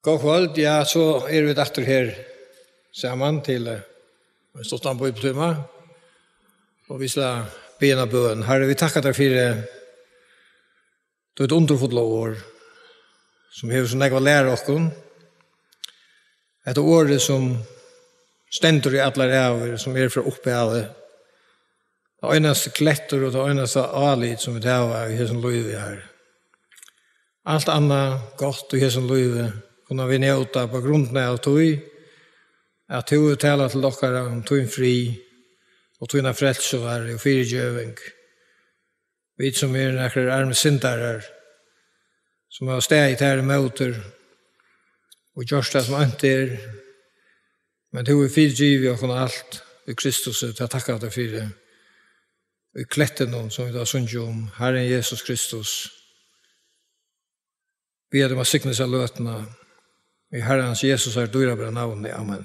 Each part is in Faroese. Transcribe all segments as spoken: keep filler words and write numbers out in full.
Gott kvøld. Ja, so eru vit aftur her saman til, eh, ein stuttan bíbliutíma. Og vit skulu biðja eina bøn. Harri, vit takka tær fyri títt undurfulla orð, sum hevur so nógv at læra okkum. Hetta orðið, sum stendur í allar ævir, sum er frá upphavi, tað einasta klettur og tað einasta álit, sum vit hava í hesum lívi, Harri. Alt annað gott í hesum lívi kunnu vit njóta á grundini av tí, at tú hevur talað til okkara um tín frið og tína frelsu, Harri, og fyrigeving. Vit, sum eru nakrir armir syndarar, sum hava staðið tær ímóti og gjørt tað, sum ónt er, men tú hevur fyrigivið okkum alt í Kristusi, tað takka vit tær fyri. Í klettinum, sum vit hava sungið um, Harrin Jesus Kristus. Biðja teg um at signa hesa løtuna. Í Harrans Jesusar dýrabara navni. Amen.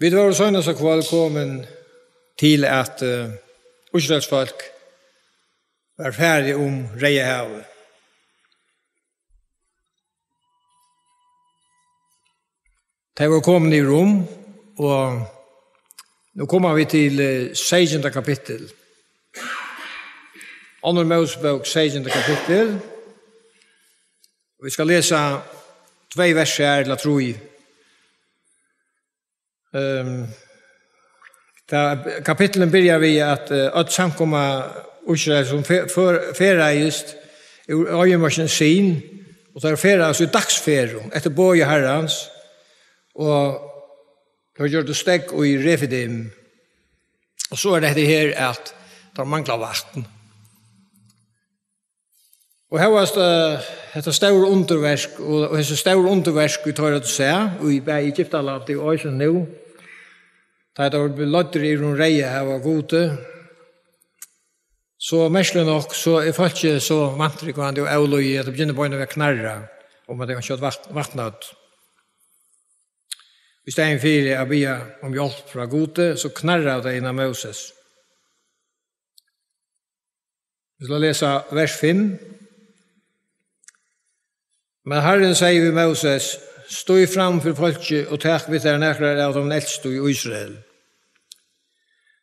Vit vóru seinasta kvøld komin til, at, eh, Ísraels fólk var farið um Reyða havið. Tey vóru komin í Rom, og nú koma vit til, eh, seytjanda kapittul. Onnur Mósebók, seytjanda kapittul. Vit skulu lesa tvey vers her, ella trý. Ehm, tað, kapitturin byrjar við, at, eh, øll samkoma Ísraels, sum fe-, fer-, ferðaðist úr oyðimørkini Sin, og teir ferðaðust í dagsferðum eftir boði Harrans, og teir gjørdu steðg í Refidim. Og so er tað hetta her, at teir mangla vatn. Og hóast, eh, hetta stóra undurverk, og, og hesi stóru undurverk, ið teir høvdu sæð, og í bæði Egyptalandi og eisini nú, tá ið teir vóru leiddir yvir um Reyða hav av Gudi, so merkiligt nokk, so er fólkið so vantrúgvandi og avlýðið, at tað begynnar beinanvegin at knarra um, at tey ikki høvdu vatn, vatn. Í staðin fyri at biðja um hjálp frá Gudi, so knarraðu tey inn á Móses. Vit skulu lesa vers fimm. Men Harrin segði við Móses: Stíg fram fyri fólkið og tak við tær nakrar av teimum elstu í Ísrael.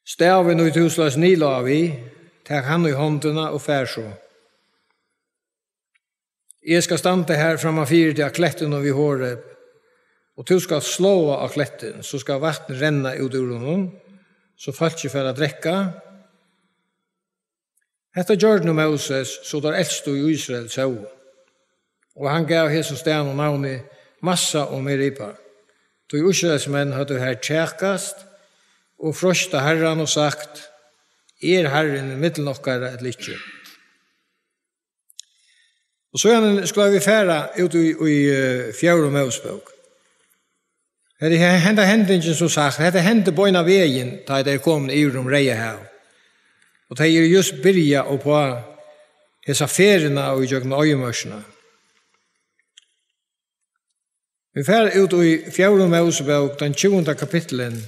Stavin, ið tú slóst Nil á við, tak hann í hondina og far so. Eg skal standa her framman fyri teg á klettinum við Horeb, og tú skalt sláa á klettin, so skal vatn renna út úr honum, so fólkið fær at drekka. Hetta gjørdi nú Móses, so teir elstu í Ísrael sóu. Og hann gav hesum staðnum navnið Massa og Meriba, tí Ísraelsmenn høvdu har kjakast og freistað Harran og sagt: Er Harrin millum okkara ella ikki? Og síðani skulu vit fara út í, í, eh, fjórðu Mósebók. Hetta er he-, henda hendingin, sum sagt, hetta hendi beinanvegin, tá ið tey eru komin yvir um Reyða hav. Og tey eru júst byrjað upp á hesa ferðina og ígjøgnum oyðimørkina. Vit fara út í fjórðu Mósebók, tann tjúgunda kapittulin.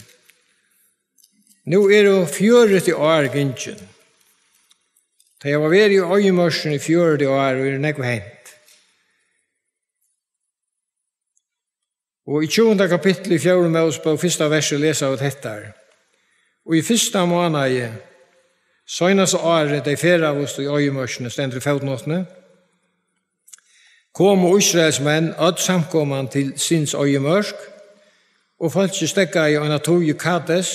Nú eru fjøruti ár gingin. Tey hava verið í oyðimørkini í fjøruti ár, og er nógv hent. Og í tjúgunda kapitli í fjórðu Mósebók, fyrsta versi, lesa vit hetta: Og í fyrsta mánaði, seinasta árið, tey ferðaðust í oyðimørkini, stendur í fótnotuni, komu Ísraelsmenn, øll samkoman, til Sins oyðimørk, og fólkið steðgaði eina tíð í Kades,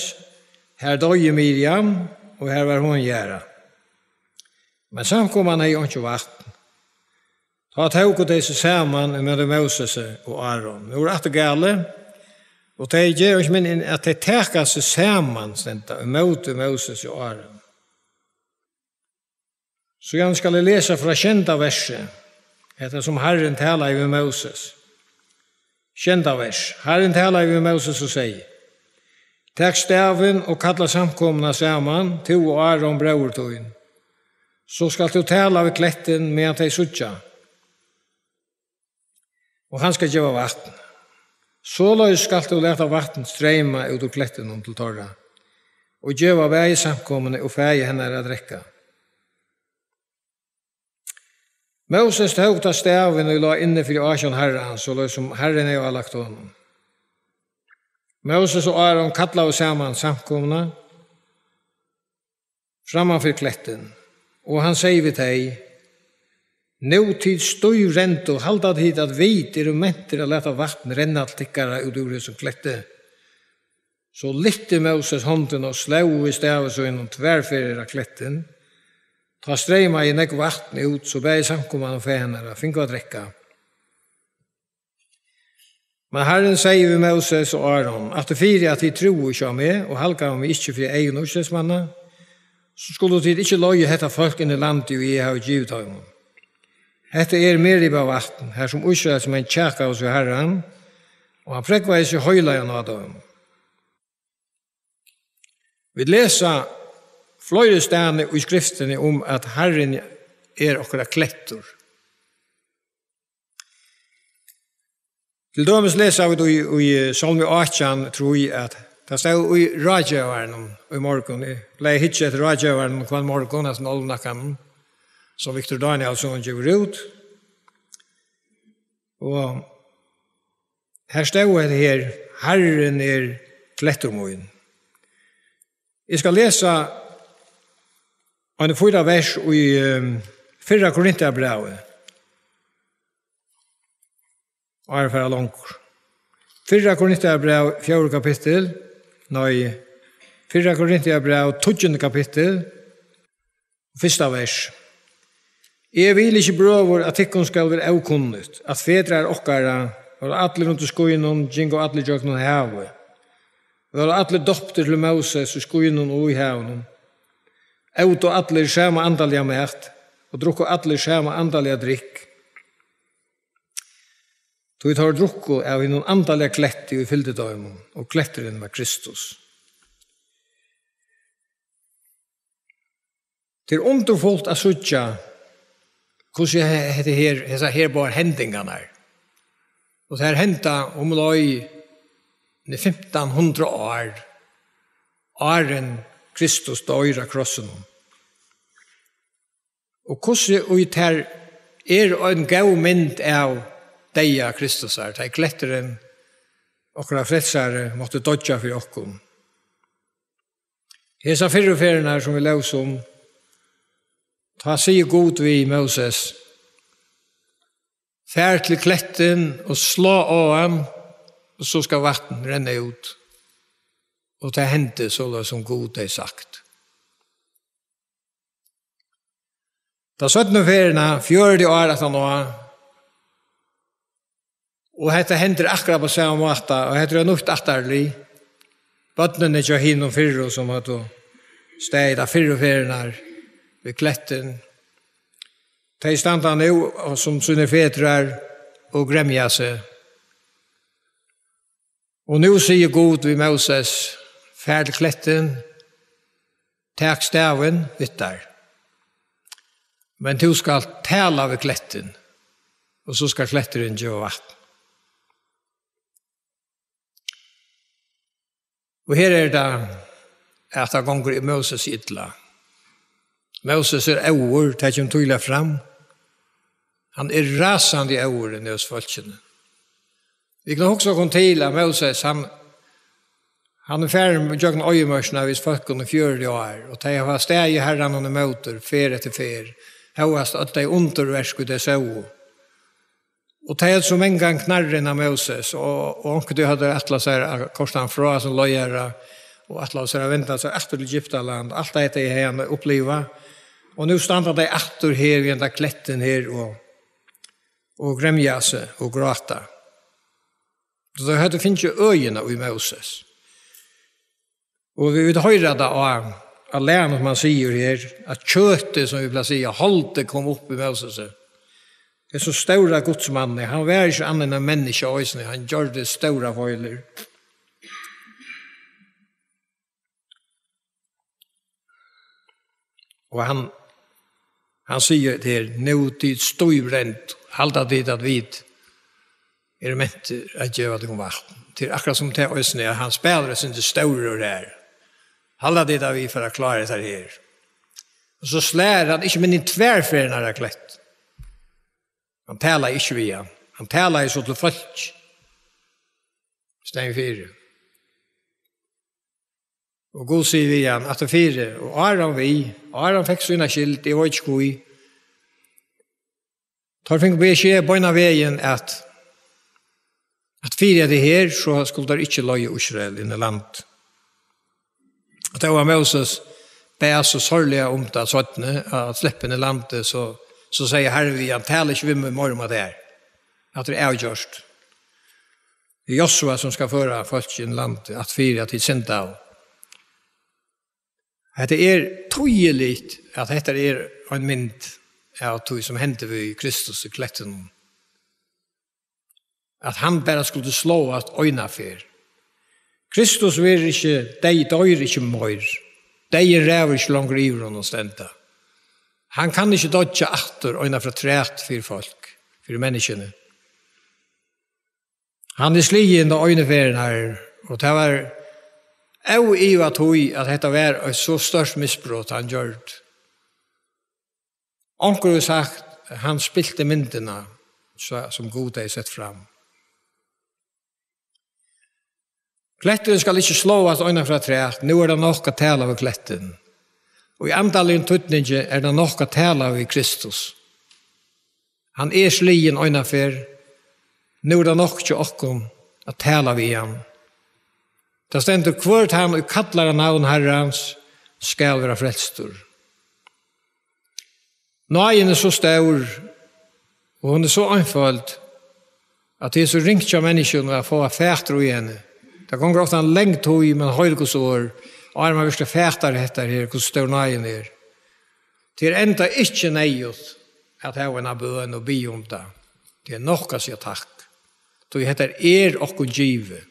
har doyði Miriam, og har var hon jarðað. Men samkoman hevði einki vatn. Tá tóku tey seg saman ímóti Mósesi og Áron. Nú er aftur galið, og tey gera ikki minni enn at tey taka seg saman, stendur, ímóti Mósesi og Áron. Síðan skal eg lesa frá sjeynda versi, hetta sum Harrin talaði við Móses. Sjeynda vers. Harrin talaði við Móses og segði: Tak stavin og kalla samkomuna saman, tú og Áron, bróðir tín. So skalt tú tala við klettin, meðan tey síggja, og hann skal geva vatn. Soleiðis skalt tú lata vatn streyma út úr klettinum til teirra, og geva bæði samkomuni og fæi hennara at drekka. Móses tók tá stavin, ið lá inni fyri ásjón Harrans, soleiðis sum Harrin hevði álagt honum. Móses og Áron kallaðu saman samkomuna framman fyri klettin, og hann segði við tey: Nú tit stívrendu, halda tit, at vit eru mentir at lata vatn renna til tykkara út úr hesum kletti? So lyfti Móses hondina og sló við stavi sínum tvær ferðir á klettin. Tá streymaði nógv vatn út, so bæði samkoman og fæ hennara fingu at drekka. Men Harrin segði við Móses og Áron: Aftur fyri, at tit trúðu ikki á meg og halgaðu meg ikki fyri eygum Ísraelsmanna, so skulu tit ikki leiða hetta fólk inn í landið, ið eg havi givið teimum. Hetta er Meriba vatn, har sum Ísraelsmenn kjakaðu við Harran, og hann prógvaði seg heilagan á teimum. Vit lesa fleiri staðni í Skriftini um, at Harrin er okkara klettur. Til dømis lesa vit í, í Sálmi átjan, trúi eg, at tað stóð í Ráðgevaranum í morgun. Eg plagi at hyggja eftir Ráðgevaranum hvønn morgun, hasum álmanakkanum, sum Victor Danielsson gevur út. Og her stóð hetta her: Harrin er klettur mín. Eg skal lesa eini fýra vers í, ehm, fyrra Korintbrævi. Og er fara longur. Fyrra Korintbræv, fjórða kapittul. Nei, fyrra Korintbræv, tíggjunda kapittul. Fyrsta vers. Eg vil ikki, brøður, at tykkum skal vera ókunnugt, at fedrar okkara vóru allir undir skýnum, gingu allir gjøgnum havið, vóru allir doptir til Móses í skýnum og í havinum, ótu allir sama andaliga mat og drukku allir sama andaliga drykk. Tí teir drukku av hinum andaliga kletti, ið fylgdi teimum, og kletturin var Kristus. Tað er undurfult at síggja, hvussu he-, hetta her, hesar her báðar hendingarnar. Og tær henda umleið fimtan hundrað ár, áðrenn Kristus doyr á krossinum. Og hvussu í tær er ein góð mynd av deyða Kristusar, tá ið kletturin, okkara frelsari, mátti doyggja fyri okkum. Hesa fyrru ferðina, sum vit lósu um, tá sigur Gud við Móses: Far til klettin og slá á hann, og so skal vatn renna út. Og tað hendi soleiðis, sum Gud hevði sagt. Tá seinnu ferðina, fjøruti ár aftaná, og hetta hendir akkurát á sama máta, og hetta er nýtt ættarlið. Børnini hjá hinum fyrru, sum høvdu staðið tær fyrru ferðirnar við klettin, tey standa nú, og sum sínir fedrar, og gremja seg. Og nú sigur Gud við Móses: Far til klettin, tak stavin við tær, men tú skalt tala við klettin, og so skal kletturin geva vatn. Og her er tað, at tað gongur Móses illa. Móses er óður, tað kemur týðiliga fram. Hann er rasandi óður inni hos fólkinum. Vit kunnu hugsa okkum til, at Móses, hann, hann er farin gjøgnum oyðimørkina við fólkunum í fjøruti ár, og tey hava staðið Harranum ímóti ferð eftir ferð, hóast øll tey undurverk, ið tey sóu. Og tey høvdu so mangan knarrin av Móses, og, og onkuntíð høvdu teir ætlað sær at koyrt hann frá sum leiðara, og ætlaðu sær at venda sær aftur til Egyptaland. Alt hetta hevði hann upplivað. Og nú standa tey aftur her við henda klettin her og, og gremja seg og gráta. So tey høvdu fingið øðina í Móses. Og vit, vit hoyra tað á, á lagnum, sum hann sigur her, at kjøtið, sum vit plagdu at siga, holdið kom upp í Mósesi. Hesin stóra gudsmanni, hann var ikki annað enn eitt menniskja eisini, hann gjørdi stórar feilir. Og hann, hann sigur her: Nú tit stívrendu, halda tit, at vit eru mentir at geva tykkum vatn? Tað er akkurát sum tað eisini, at hann spælir eitt sindur stórur her. Halda tit, at vit fara at klára hetta her? Og so slær hann ikki minni enn tvær ferðir á klettin. Hann talaði ikki við hann. Hann talaði so til fólk. Stend fyri. Og Gud sigur við hann, at fyri, og Aron við, og Aron fekk sína skyld, eg veit ikki hví. Teir fingu besked beinan vegin, at, at fyri at det her, so skuldu teir ikki leiða Ísrael inn í land. Og tá var Moses bað so sárliga um tað seinni, at sleppa inn í landið, so, so segði Harrin við hann, tala ikki við meg meira um at det er. At det er avgjørt. Det er Josva, sum skal føra fólkið inn í landið, at fyri at tit synda av. Hetta er týðiligt, at hetta er ein mynd av tí, sum hendi við Kristus í klettinum. At hann bara skuldi sláast eina ferð. Kristus verður ikki, dey-, doyr ikki meir. Deyðin ræður ikki longur yvir honum, stendur. Hann kann ikki doyggja aftur, eina ferð afturat fyri fólk, fyri menniskjuni. Hann er sligin ta einu ferðina, og tað var óivað tí, at hetta var eitt so stórt misbrot, hann gjørdi. Onkur hevur sagt, hann spilti myndina, so, sum Gud hevði sett fram. Kletturin skal ikki sláast eina ferð afturat, nú er tað nokk at tala við klettin. Og í andaligum týdningi er tað nokk at tala við Kristus. Hann er sligin eina ferð, nú er tað nokk hjá okkum at tala við hann. Tað stendur, hvør tann, ið kallar á navn Harrans, skal vera frelstur. Náðin er so stór, og hon er so einføld, at tað er so ringt hjá menniskjum at fáa fatur í henni. Tað gongur ofta ein long tíð, man hoyrir Guds orð, og áðrenn man virkiliga fatar hetta her, hvussu stór náðin er. Tað er enntá ikki neyðugt at hava eina bøn og biðja um tað. Tað er nokk at siga takk. Tí hetta er okkum givið.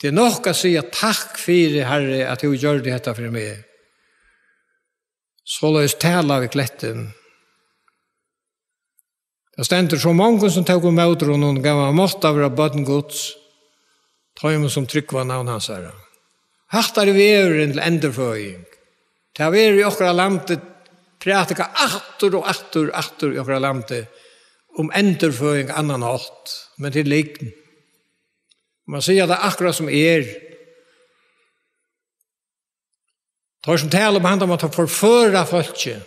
Tað er nokk at siga takk fyri, Harri, at tú gjørdi hetta fyri meg. Soleiðis tala við klettin. Tað stendur, so mongum sum tóku ímóti honum, gav hann mátt at vera børn Guds, teimum sum trúgva á navn hansara. Hatta er vegurin til endurføðing. Tað verður í okkara landi prædikað aftur og aftur, aftur í okkara landi um endurføðing annan hátt, men tað er lygn. Man sigur tað akkurát sum er. Teir sum tala um handa máta forføra fólkið.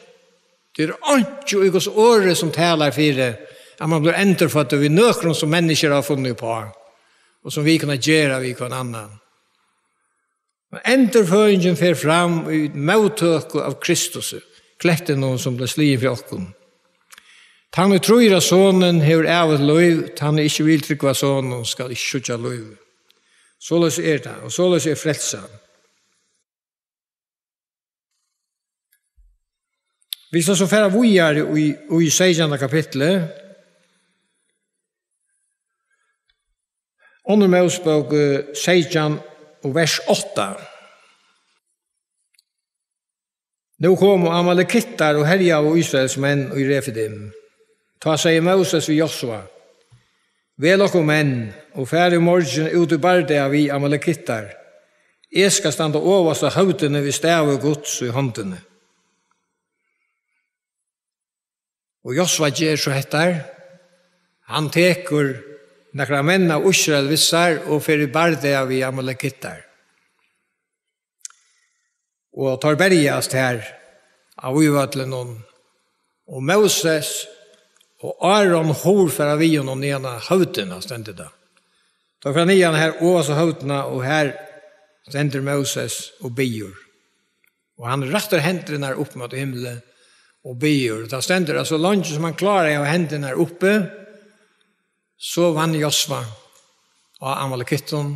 Tað er einki í Guds orði sum talar fyri, at man blívur endurføddur við nøkrum sum menniskjur hava funnið uppá, og sum vit kunnu gera við hvønn annan. Men endurføðingin fer fram í móttøku av Kristus, klettinum sum bleiv sligin fyri okkum. Tann, ið trýr á Sonin, hevur ævigt lív, tann, ið ikki vil trúgva á Sonin, skal ikki síggja lív. Soleiðis er tað, og soleiðis er frelsan. Vit skulu so fara víðari í, í seytjanda kapitli. Aðru Mósebók, eh, seytjan og vers átta. Nú komu amalekittar og herjaðu Ísraels menn í Refidim. Tá segði Móses við Josva: Vel okkum menn, og farið í morgin út í bardaga við amalekittar. Eg skal standa ovast á høvdini við stavi Guds í hondini. Og Josva ger so hetta. Hann tekur nakrar menn av Ísrael við sær og fer í bardaga við amalekittar. Og teir berjast her á vígvøllinum, og Móses og Áron og Hur fara við honum niðan á høvdina, stendur tað. Teir fara niðan her ovast á høvdina, og her stendur Móses og biður. Og hann rættir hendurnar upp móti himli og biður. Og tað stendur, at so leingi sum hann kláraði at hava hendurnar uppi, so vann Josva á amalekittum.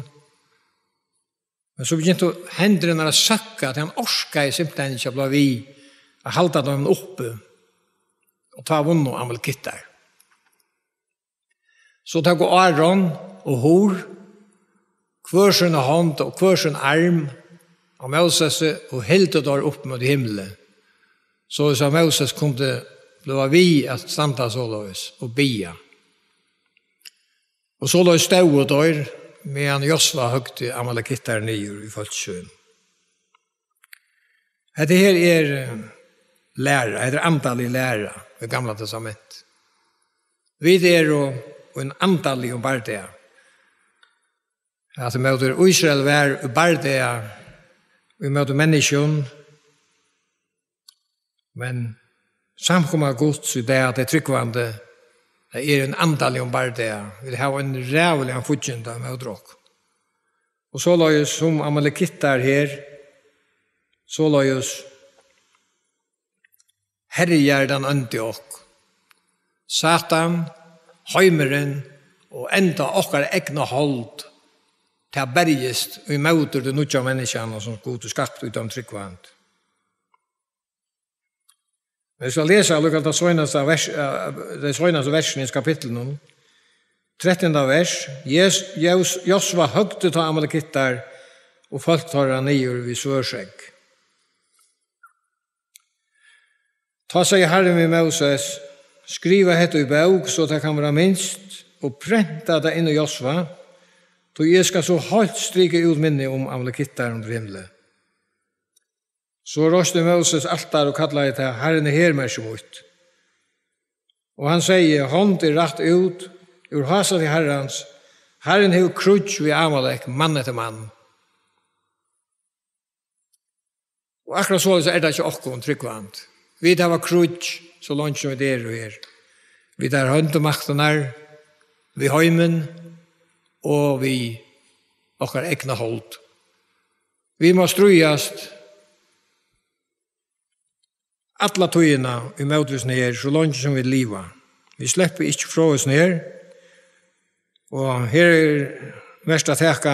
Men so begyntu hendurnar at søkka, at hann orkaði simpelthen ikki at blíva við at halda teimum uppi. Og tá vunnu amalekittar. So tóku Áron og Hur hvør sína hond og hvør sín arm á Mósesi og hildu teir upp móti himli, soleiðis at Móses kundi blíva við at standa soleiðis og biðja. Og soleiðis stóðu teir, meðan Josva høgdi amalekittar niður í fólki sín. Hetta her er, eh, læra, hetta er andalig læra í Gamla Testament. Vit eru í ein andaligum bardaga. At ímóti Ísrael var í bardaga, ímóti menniskjum, men samkoma Guds í dag, tey trúgvandi, tað er ein andaligum bardaga. Vit hava ein ræðuligan fíggindi ímóti okkum. Og soleiðis sum amalekittar her, soleiðis herjar tann óndi okkum. Satan, heimurin og enda okkara egna hold, tað berjist ímóti tí nýggja menniskjanum, sum Gud skapti í teimum trúgvandi. Men eg skal lesa líka tað seinasta vers, eh, tey seinastu versini í kapitlinum. Trettanda vers. Jes-, Jos-, Josva høgdi tá amalekittar og fólk teirra niður við svørðsegg. Tá segði Harrin við Móses: Skriva hetta í bók, so tað kann vera minst, og prenta tað inn í Josva, tí eg skal so heilt strika út minnið um amalekittar undir himli. So reisti Móses altar og kallaði tað: Harrin er hermerki mítt. Og hann segði: Hond er rætt út úr hásæti Harrans, Harrin hevur kríggj við Amalek, mann eftir mann. Og akkurát soleiðis er tað hjá okkum trúgvandi. Vit hava kríggj, so leingi sum vit eru her. Vit hava óndu maktirnar, við heimin og við okkara egna hold. Vit mugu stríðast alla tíðina ímóti hesum her, so leingi sum vit liva. Vit sleppa ikki frá hesum her. Og her er vert at taka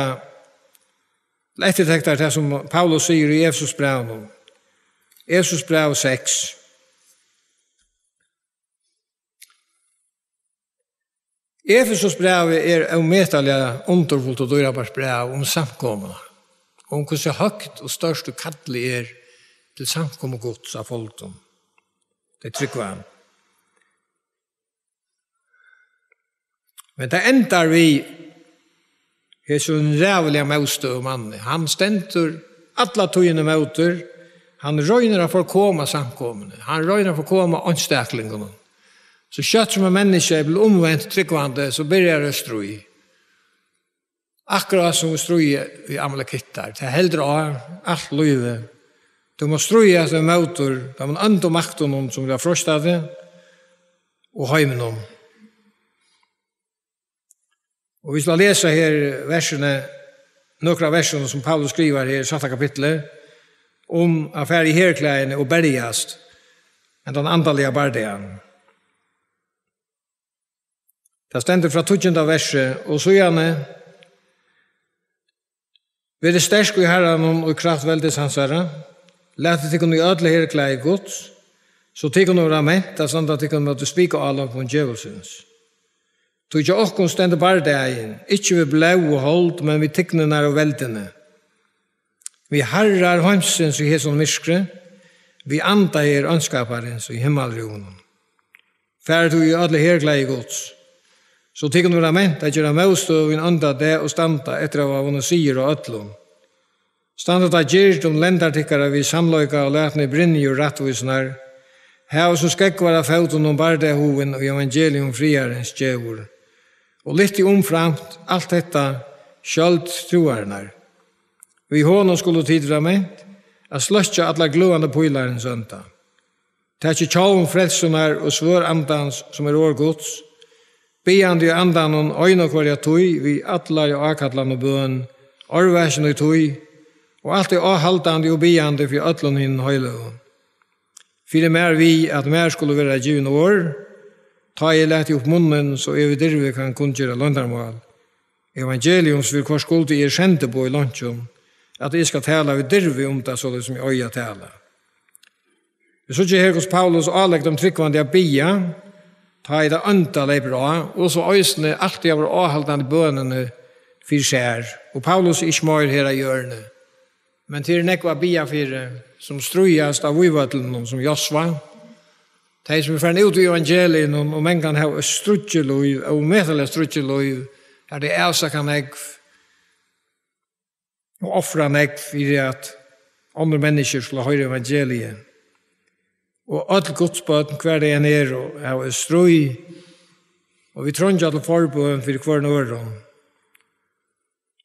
til eftirtektar tað, sum Paulus sigur í Efesusbrævinum. Efesusbræv seks. Efesusbrævið er ómetaliga undurfult og dýrabært bræv um samkomuna, um hvussu høgt og stórt og kallið er til samkomu Guds av foldum. Tey trúgva. Men tað endar við hesum ræðuliga mótstøðumanni. Hann stendur alla tíðina ímóti. Hann roynir at forkoma samkomuni. Hann roynir at forkoma einstaklingunum. So skjótt sum ein menniskja er blivið umvent trúgvandi, so byrjar eitt stríð. Akkurát sum stríðið við amalekittar. Tað heldur á alt lívið. Tú mást stríðast ímóti teimum óndu maktunum, sum vilja freista teg, og heiminum. Og vit skulu lesa her versini, nøkur av versunum, sum Paulus skrivar her í sætta kapitli, um at fara í herklæðini og berjast, men tann andaliga bardagan. Tað stendur frá tíggjunda versi: Og síðani: Verið sterk í Harranum og í kraft veldis hansara. Latið tykkum í øll herklæði Guds, so tykkum verða ment at standa tykkum móti spikaálopum djevulsins. Tí hjá okkum stendur bardagin, ikki við blóð og hold, men við tignirnar og veldini, við harrar heimsins í hesum myrkri, við anda her óndskaparins í himmalrúmunum. Farið tú í øll herklæði Guds, so tykkum verða ment at gera mótstøðu í ein óndan dag og standa eftir at hava vunnið sigur á øllum. Standið tá gird um lendar tykkara við samleika og latið brynju rættvísinnar, havið sum skógvar á fótunum bardagahugin, og evangelium friðarins gevur. Og lyftið umframt alt hetta skjøld trúarinnar. Við honum skulu tit verða ment at sløkkja allar gløðandi pílarins ónda. Takið hjálm frelsunnar og svørð Andans, sum er orð Guds, biðjandi í Andanum eina og hvørja tíð við allari ákallan og bøn, árvakin í tí, og altíð áhaldandi og biðjandi fyri øllum hinum heiløgu. Fyri mær við, at mær skulu verða givin orð, tá eg lati upp munnin, so eg við dirvi kann kunngera loyndarmál evangeliums, fyri hvørs skuldi eg er sendiboð í leinkjum, at eg skal tala við dirvi um tað, soleiðis sum eg eigi at tala. Vit síggja her, hvussu Paulus áleggur teimum trúgvandi at biðja, tá ið tað ónda leypur á, og so eisini altíð at vera áhaldandi bønini fyri sær. Og Paulus er ikki meir her á jørðini, men tað er nógv at biðja fyri, sum stríðast á vígvøllinum, sum Josva. Tey, sum eru farin út í evangeliinum, og mangan hava eitt stríðilív, ómetaliga stríðilív, har tey avsaka nógv, og ofra nógv fyri, at onnur menniskju skulu hoyra evangeliið. Og øll Guds børn, hvar tey enn eru, hava eitt stríð Og vit treingja til forbøn fyri hvørjum øðrum.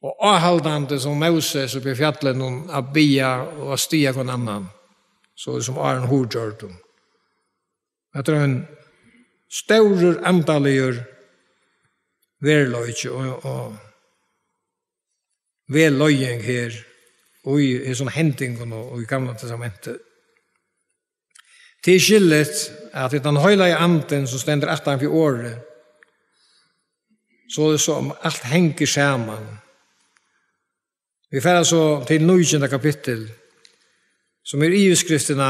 Og áhaldandi sum Móses uppi á fjallinum at biðja og at styðja hvønn annan, so sum Áron hurð gjørdu. Hetta er ein stórur andaligur veruleiki og, og vegleiðing her í hesum hendingum og, og í Gamla Testamenti. Tað er skilligt, at tað er tann heilagi Andin, sum stendur aftan fyri orðið, so sum alt hengur saman. Vit fara so til nítjanda kapittul, sum er yvirskriftin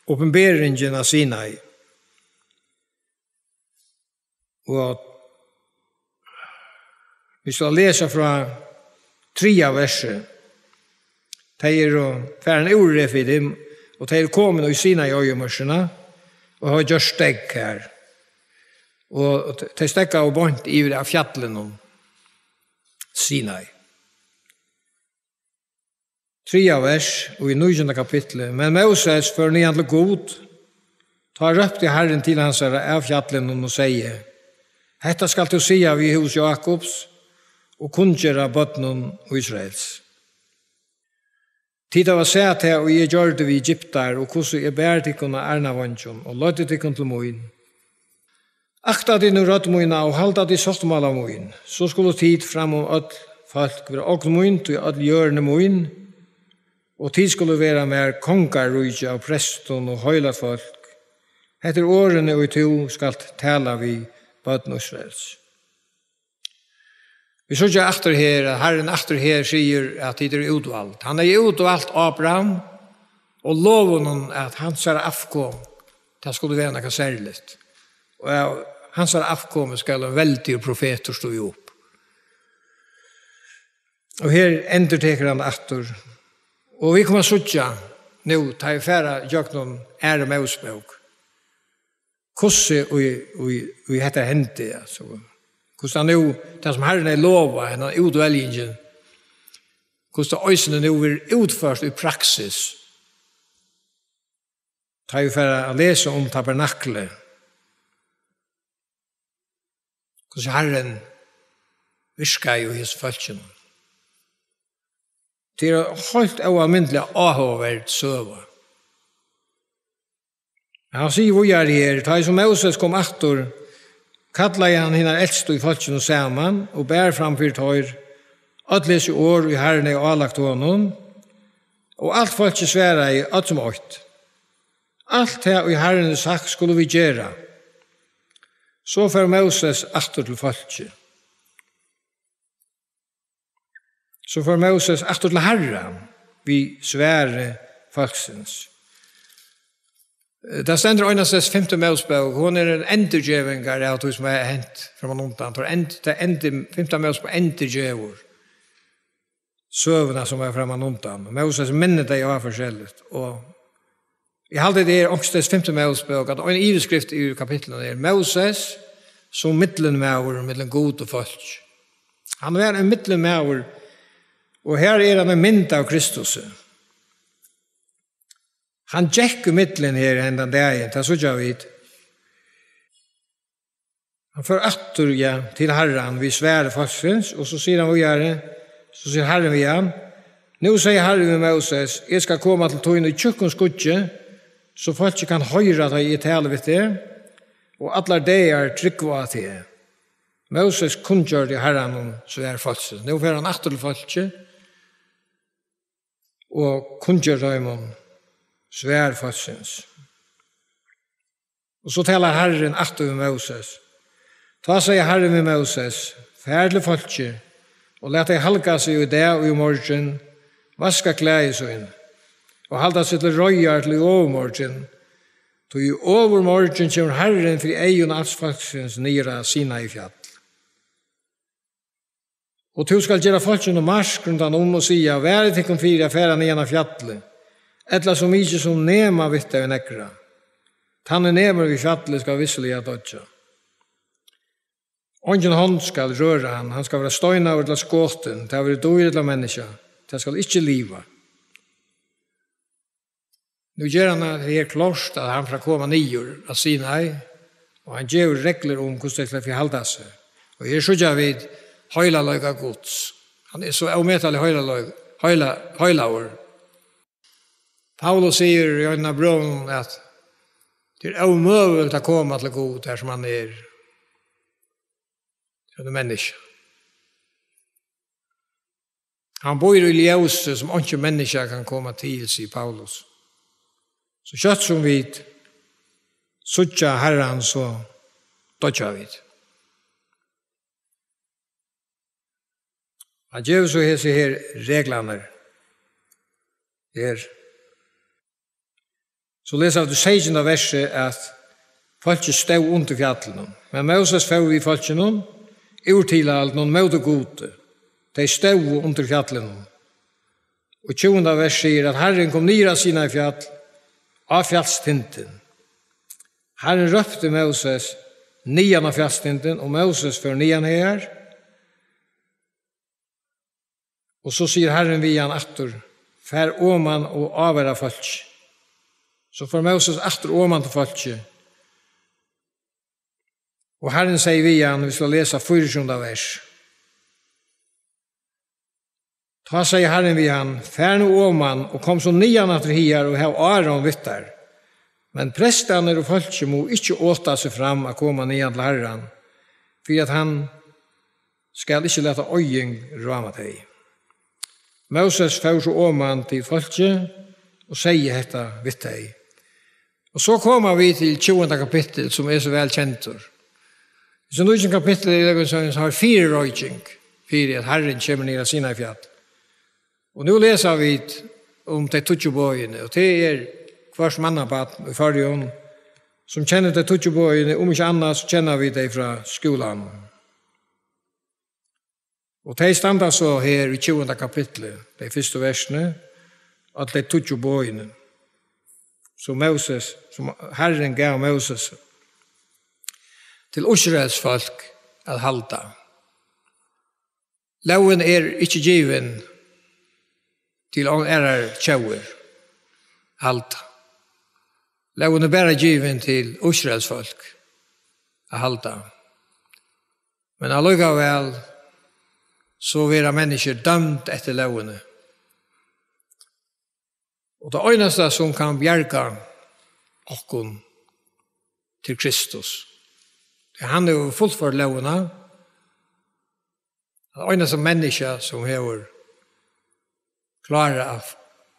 Opinberingin av Sinai. Og vit skulu lesa frá triðja versi. Tey eru farin úr Refidim, og tey eru komin í Sinai-oyðimørkina, og hava gjørt steðg har. Og t-, tey steðgaðu beint yvir av fjallinum Sinai. Triðja vers í nítjanda kapitli. Men Móses fór niðan til Gud. Tá rópti Harrin til hansara av fjallinum og segði: Hetta skalt tú siga við hús Jákups og kunngera børnum Ísraels. Tit hava sæð tað, og eg gjørdi við Egyptar, og hvussu eg bar tykkum á arnaveingjum og leiddi tykkum til mín. Akta tit nú rødd mína og halda tit sáttmála mín, so skulu tit fram um øll fólk vera ogn mín, tí øll jørðin er mín, og tit skulu vera mær kongaríki av prestum og heilagt fólk. Hetta er orðini, ið tú skalt tala við børn Ísraels. Vit síggja aftur her, at Harrin aftur her sigur, at tit eru útvald. Hann hevði útvalt Abraham og lovað honum, at hansara avkom, tað skuldi vera nakað serligt. Og av hansara avkomi skal ein veldigur profetur stíga upp. Og her endurtekur hann aftur. Og vit koma at síggja nú, tá vit fara gjøgnum Aðru Mósebók, hvussu í, í, í hetta hendi, altso. Hvussu hann nú, tað sum Harrin hevði lovað, hendan útveljingin, hvussu tað eisini nú verður útført í praksis. Tá vit fara at lesa um tabernaklið, hvussu Harrin virkaði í hesum fólkinum. Tað er ein heilt óalmindiliga áhugaverd søga. Hann sigur víðari her: Tá ið so Móses kom aftur, kallaði hann hinar elstu í fólkinum saman og bar fram fyri teir øll hesi orð, ið Harrin hevði álagt honum, og alt fólkið svaraði, øll sum eitt: Alt tað, ið Harrin hevur sagt, skulu vit gera. So fór Móses aftur til fólkið. So fór Móses aftur til Harran við svari fólksins. Eh, tað stendur einastaðis fimtu Mósebók, hon er ein endurgeving av tí sum er hent frammanundan. Tað end-, tað endi-, fimta Mósebók endurgevur søguna sum var frammanundan. Móses minnir tey á forskelligt. Og eg haldi, tað er onkustaðni fimtu Mósebók, at ein yvirskrift í kapitlinum er Móses sum millummaður millum Gud og fólk. Hann var ein millummaður, og her er hann ein mynd av Kristusi. Hann gekk í millum her hendan dagin, tað síggja vit. Hann fór aftur, ja, til Harran við svari fólksins, og so sigur hann víðari, so sigur Harrin við hann: Nú segði Harrin við Móses: Eg skal koma til tín í tjúkkum skýggi, so fólkið kann hoyra, tá eg tali við teg, og allar dagar trúgva á teg. Móses kunngjørdi Harranum svar fólksins. Nú fer hann aftur til fólkið og kunngjør teimum svar fólksins. Og so talar Harrin aftur við Móses. Tá segði Harrin við Móses: Far til fólkið, og lat tey halga seg í dag og í morgin, vaska klæði síni, og halda seg til reiðar til í ovurmorgin, tí í ovurmorgin kemur Harrin fyri eygum als fólksins niður á Sinai fjall. Og tú skalt gera fólkinum mark rundan um og siga: Varið tykkum fyri at fara niðan á fjallið, ella so mikið sum nema við tað nakra. Tann, ið nemur við fjallið, skal vissiliga doyggja. Eingin hond skal røra hann, hann skal vera steinaður ella skotin, tað veri dýr ella menniskja, tað skal ikki liva. Nú ger hann her klárt, at hann fer at koma niður á Sinai, Og hann gevur reglur um, hvussu tey skulu halda seg. Og her síggja vit heilagleika Guds. Hann er so ómetaliga heilagleik-, heila-, heilagur. Paulus sigur í einum av brøvunum, at tað er ómøguligt at koma til Gud, har sum hann er. Hann er menniskja. Hann býr í ljósi, sum einki menniskja kann koma til, sigur Paulus. So skjótt sum vit síggja Harran, so doyggja vit. Hann gevur so hesi her reglurnar. Her. So lesa vit í seytjanda versi, at fólkið stóð undir fjallinum. Men Moses fór við fólkinum úr tilhaldinum móti Gudi. Tey stóðu undir fjallinum. Og tjúgunda vers sigur, at Harrin kom niður á Sinai fjall, á fjallstindin. Harrin rópti Moses niðan á fjallstindin, og Moses fór niðan hagar. Og so sigur Harrin við hann aftur, far oman og ávara fólkið. So fór Moses aftur oman til fólkið. Og Harrin segði við hann, vit skulu lesa fýraogtjúgunda vers. Tá segði Harrin við hann, far nú oman og kom so niðan aftur higar og hav Áron við tær. Men prestarnir og fólkið mugu ikki ota seg fram at koma niðan til Harran, fyri at hann skal ikki lata oyðing ráma tey. Moses fór so oman til fólkið og segði hetta við tey. Og so koma vit til tjúgunda kapittul, sum er so væl kendur. Hesin nítjanda kapittul er ein, sum, sum er fyrireiking fyri, at Harrin kemur niður á Sinai fjall. Og nú lesa vit um tey tíggju boðini, og tað er hvørs manna barn í Føroyum, sum kennir tey tíggju boðini, um ikki annað, so kenna vit tey frá skúlanum. Og tey standa so her í tjúgunda kapitli, tey fyrstu versini, øll tey tíggju boðini, sum Moses, sum Harrin gav Moses til Ísraels fólk at halda. Lógin er ikki givin til aðrar tjóðir at halda. Lógin er bara givin til Ísraels fólk at halda. Men allíkavæl, so verða menniskjur dømd eftir lógini. Og tað einasta, sum kann bjarga okkum til Kristus, tað er hann hevur fullført lógina. Tað einasta menniskja, sum hevur klárað at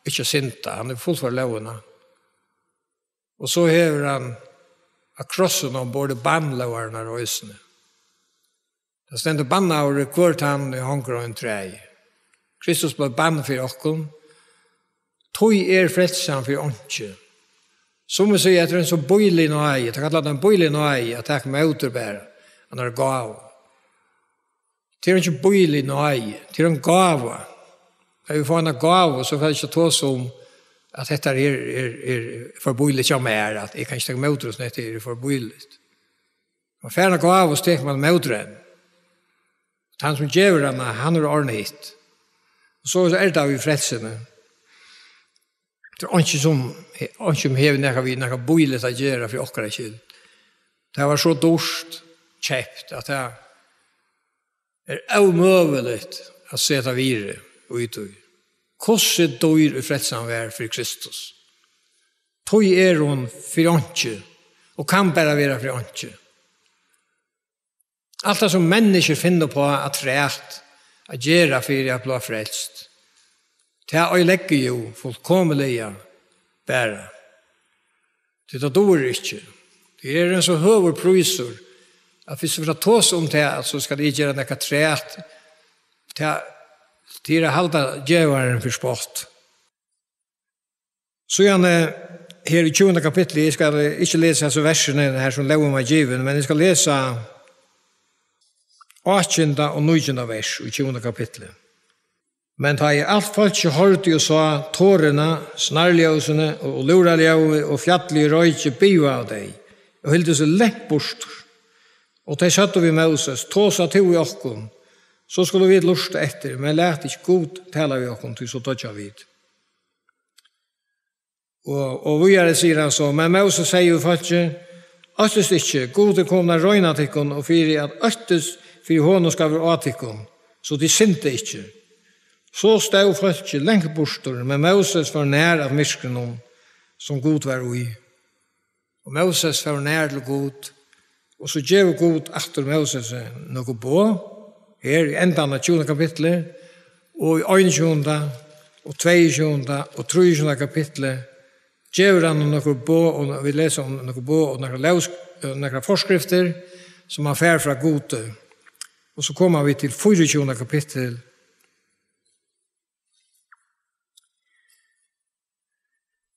ikki synda, hann hevur fullført lógina. Og so hevur hann á krossinum borið bann lógarinnar eisini. Tað stendur, bannaður er hvør tann, ið hongur á einum træi. Kristus bleiv bann fyri okkum. Tí er frelsan fyri einki. Summi siga, at tað er ein so bílig náði, tað kalla tað ein bílig náði, at taka ímóti bara, hann er gáva. Tað er einki bílig náði, tað er ein gáva. Tá vit fáa eina gávu, so fara vit ikki at tosa um, at hetta her er, er, er for bíligt hjá mær, at eg kann ikki taka ímóti tí, so hetta her er for bíligt. Man fær eina gávu, so tekur man ímóti henni. Tann sum gevur hana, hann hevur orðnað hitt. Og so er tað við frelsuni. Tað er einki sum, einki sum hevur nakað við nakað bíligt at gera fyri okkara skyld. Tað var so dýrt keypt, at tað er ómøguligt at seta virði í tí. Hvussu dýr í frelsan var fyri Kristus. Tí er hon fyri einki, og kann bara vera fyri einki. Alt tað, sum menniskjur finna upp á afturat at gera fyri at blíva frelst, tað oyðileggur jú fullkomiliga bara. Tí tað dugir ikki. Tað er ein so høgur prísur, at viss vit fara at tosa um tað, at so skal eg gera nakað afturat, tað, tað er at halda gevaran fyri spott. Síðani her í tjúgunda kapitli, eg skal ikki lesa hasi versini her sum lógin var givin, men eg skal lesa átjanda og nítjanda vers í tjúgunda kapitli. Men tá ið alt fólkið hoyrdi og sá toruna, snarljósini og, og lúðraljóðið og fjallið í royki, bivaðu tey og hildu seg langt burtur. Og tey søgdu við Móses, tosa tú við okkum, so skulu vit lurta eftir, men lat ikki Gud tala við okkum, tí so doyggja vit. Og, og víðari sigur hann so, men Móses segði við fólkið, Óttist ikki, Gud er komin at royna tykkum, og fyri at óttin fyri honum skal vera á tykkum, so tit synda ikki. So stóð fólkið langt burtur, men Móses fór nær at myrkrinum, sum Gud var í. Og Móses fór nær til Gud, og so gevur Gud aftur Mósesi nøkur boð, her í endan av tjúgunda kapitli, og í einogtjúgunda, og tveyogtjúgunda, og trýogtjúgunda kapitli, gevur hann nøkur boð, og vit lesa um nøkur boð, og nakrar lóg-, eh, nakrar forskriftir, sum hann fær frá Gudi. Og so koma vit til fýraogtjúgunda kapittul.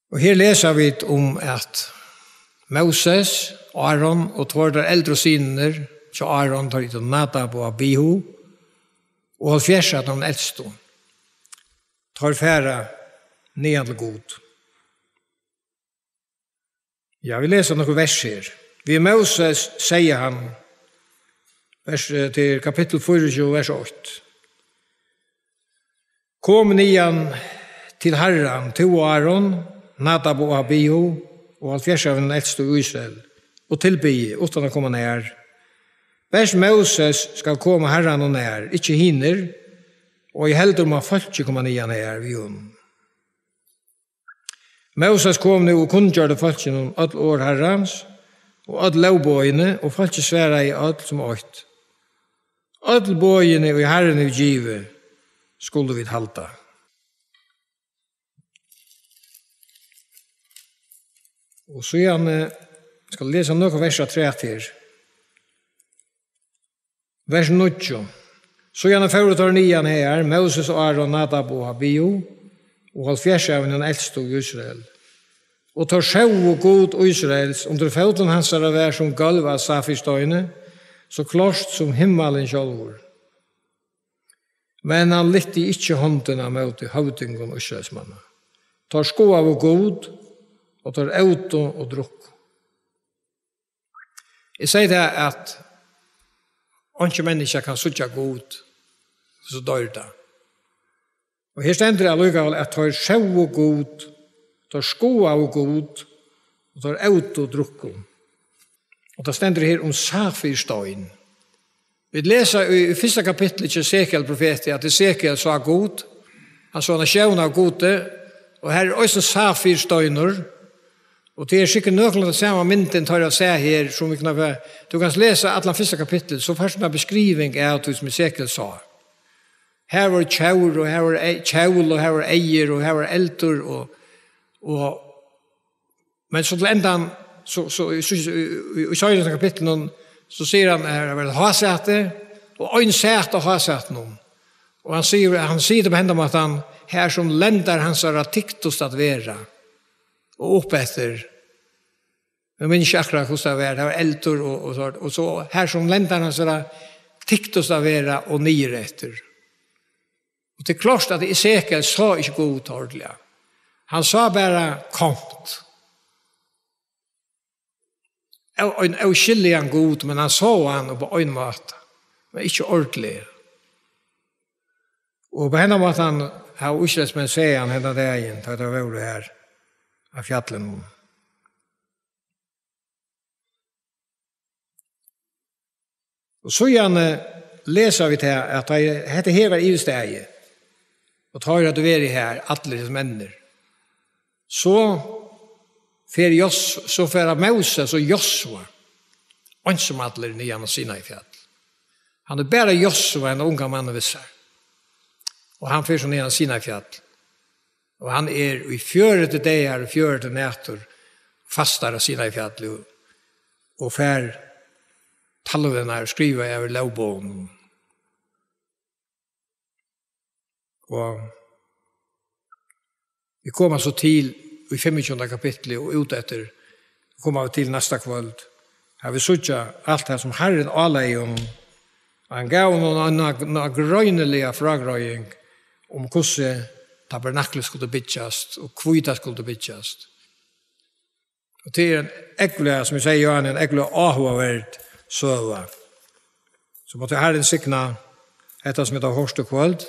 Og her lesa vit um, at Móses, Áron og tveir teir eldru synirnir hjá Áron, teir eitur Nadab og Abihu, og hálvfjerðs av teimum elstu, teir fara niðan til Gud. Ja, vit lesa nøkur vers her. Við Móses segði hann, vers, eh, til kapittul fýraogtjúgu, vers eitt. Kom niðan til Harran, tú og Áron, Nadab og Abihu, og hálvfjerðs av hinum elstu í Ísrael, og tilbiðið, uttan at koma nær. Bert Móses skal koma Harranum nær, ikki hinir, og ei heldur má fólkið koma niðan har við honum. Móses kom nú og kunngjørdi fólkinum øll orð Harrans og øll lógboðini, og fólkið svaraði øll sum eitt: Øll boðini, ið Harrin hevur givið, skulu vit halda. Og síðani, eh, skal eg lesa nøkur vers afturat her. Vers níggju. Síðani fóru teir niðan hagar, Móses og Áron, Nadab og Abihu, og hálvfjerðs av hinum elstu í Ísrael. Og teir sóu Gud Ísraels undir fótum hansara var sum gólv av safirsteini, so klárt sum himmalin sjálvur. Men hann lyfti ikki hondina móti høvdingum Ísraelsmanna. Teir skoðaðu Gud, og teir ótu og drukku. Eg sigi tað, at einki menniskja kann síggja Gud, so doyr tað. Og her stendur allíkavæl, at teir sóu Gud, teir skoðaðu Gud, og teir ótu og drukku. Og tað stendur her um safirstein. Vit lesa í, í fyrsta kapitli hjá Esekiel profeti, at Esekiel sá Gud, hann sá eina sjón av Gudi, og her er eisini safirsteinur, og tað er sikkurt nøkulunda sama myndin, teir hava sæð her, sum vit kunnu fara, tú kanst lesa allan fyrsta kapittul, so fært tú eina beskriving av tí, sum Esekiel sá. Her var tjór, og her var e-, tjór, og her var eyður, og her var eldur, og, og Men so til endan, so, so í, í, í, í seinasta kapitlinum, so sigur hann, her var eitt hásæti, og ein sat á hásætinum. Og hann sigur, hann sigur tað á hendan mátan, har sum lendar hansara tyktust at vera, og upp eftir. Eg minnist ikki akkurát, hvussu tað var, tað var eldur og, og so, og so har sum lendar hansara tyktust at vera, og niður eftir. Og tað er klárt, at Esekiel sá ikki Gud ordiliga. Hann sá bara kóng. Ó-, ein óskiljan Gud, men hann sá hann á ein máta, men ikki ordiliga. Og á hendan mátan hava Ísraelsmenn sæð hann hendan dagin, tá teir vóru her á fjallinum. Og síðani lesa vit her, at tá hetta her var yvirstaðið, og teir høvdu verið her, allir hesir menninir, so fer Jos-, so fara Móses og Josva, einsamallir niðan á Sinai fjall. Hann er bara Josva, ein ungan mann við sær. Og hann fer so niðan á Sinai fjall. Og hann er í fjøruti dagar og fjøruti nætur fastur á Sinai fjalli og, og fær talvurnar skrivaðar yvir lógbókina. Og vit koma so til í fimmogtjúgunda kapitli og út eftir, koma vit til næsta kvøld, har vit síggja alt tað sum Harrin álagði honum. Og hann gav honum eina, eina greiniliga frágreiðing um hvussu tabernaklið skuldi byggjast og hví tað skuldi byggjast. Og tað er ein ógvuliga, sum eg sigi, Jóhan, ein ógvuliga áhugaverd søga. So mátti Harrin signa hetta, sum vit hava hoyrt í kvøld.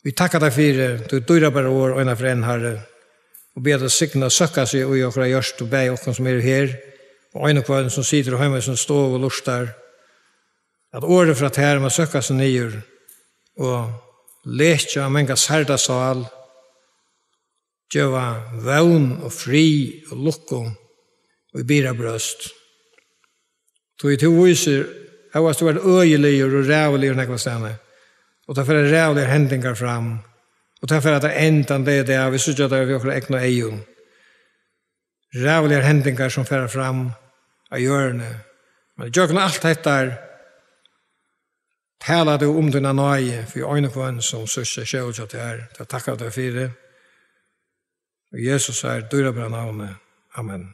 Vit takka tær fyri títt dýrabara orð, eina ferð enn, Harri, og biðja teg signa, søkka seg í okkara hjørtu, bæði okkum, sum eru her, og ein og hvønn sum situr heima í síni stovu og lurtar, at orðið frá tær má søkka seg niður og lekja manga særda sál, geva vón og frið og lukku í byrða brjóst. Tí tú vísir, hóast tú ert øgiligur og ræðuligur nógvastaðni, og tað fara ræðuligar hendingar fram, og tað fara at enda ein dag, vit síggja tað við okkara egnu eygum. Ræðuligar hendingar, sum fara fram á jørðini. Men gjøgnum alt hetta talar tú um tína náði fyri ein og hvønn, sum søkir skjól hjá tær. Tað takka vit tær fyri. Í Jesu dýrabara navni. Amen.